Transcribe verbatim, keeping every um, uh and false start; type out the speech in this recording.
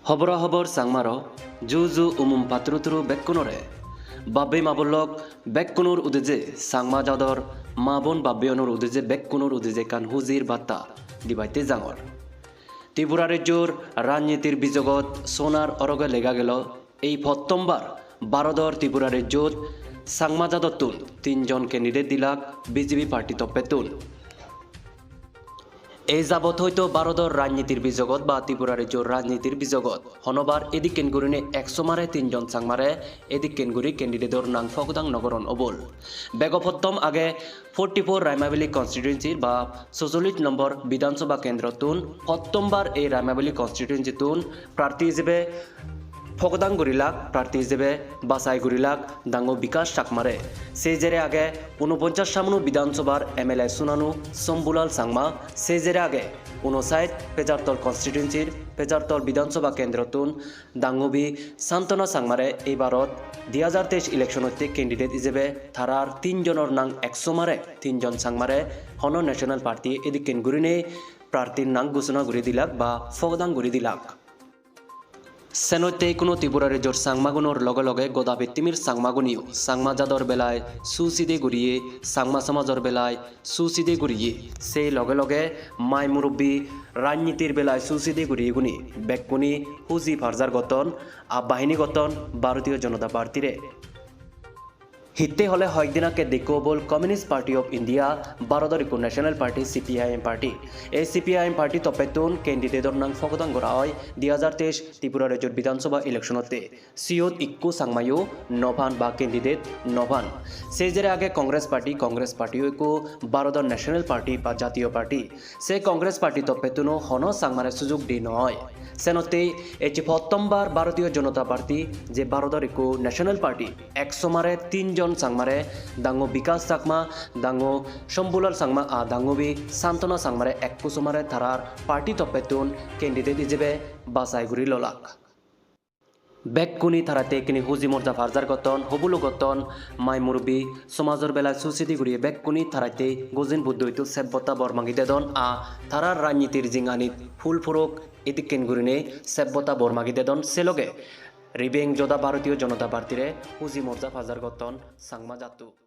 Hobora hobor Changmaro, ju ju umum patruturu bekkunore. Babbe mabolok bekkunor udije, Changma jador ma bon babbe onor udije, bekkunor udije ekkan hujir batta dibatte jangor. Tripura rejjor rajnitir bijogot sonar oroge lega gelo. Ei pottombar Barodor Tripura rejjot Changma jadottun tinjon candidate dilak B J P party toppettun. Ei jabot hoito Barodor rajnitir bijogot ba Tripura rejjor rajnitir bijogot honobar edikken gurine ek somare tinjon Changmare edikken guri candidate-or nang pokdang nogoron obol. Bego pottom age forty-four Raimabili constituency ba socholish nombor Bidhan Sabha kendrottun pottombar ei Raimabili constituency-tun prarthi ijebe pokdang gurilak, prarthi ijebe bachai gurilak dangu Bikash Chakmare. Se jere age unoponchas Samunu Bidhan Sabhar M L A sunanu Shambhulal Changma, se jere age unosait Pejartol constituency-r Pejartol Bidhan Sabha kendrottun dangubi Santona Changmare eibarot di hajar teis election-otte candidate ijebe tarar tinjonor nang ek somare, tinjon Changmare hono national party edikken gurinei prarthir nang ghosona guri dilak ba pokdang guri dilak. Senotte ikkunu Tripura rejjor Changmagunor loge loge goda pittimir Changmaguniyo Changma jador belai suside guriye, Changma somajor belai suside guriye, sei loge loge mai murubbi rajnitir belai suside guriye guni bekkune huji parjar gotton, abbahini gotton Bharatiya Janata Party-re. Hitte hole hoyekdin akke dekko obol Communist Party of India, Bharodor ikko national party, C P I M party. Ei C P I M party toppettun candidate-or nang pokdang gora oi di hajar teis Tripura rejjor Bidhan Sabha election-otte. Siyot ikko Changmayo no pan ba candidate no pan. Se jere age Congress party, Congress party-o ikko Bharodor national party ba jatiyo party. Se Congress party toppettuno hono Changmare sujug di no oi. Senotte ecche pottombar Bharatiya Janata Party, je Bharodor ikko national party, ek somare tinjon Changmare, dangu Bikash Chakma, dangu Shambhulal Changma, a dangubi Santona Changmare ekku somare tarar party toppettun candidate ijebe bachai guri lolak. Bekkune taratte ekkene huji morja parjar gotton, hobulo gotton, mai murubbi somajor belai suside guriye bekkune taratte Gozen Buddho ittu sebbotta bor magi dedon, a tarar rajnitir jinganit phul purok edikken gurine sebbotta bor magi dedon, se loge ribeng joda Bharatiya Janata Party-re huji morja parjar gotton Changma jatto.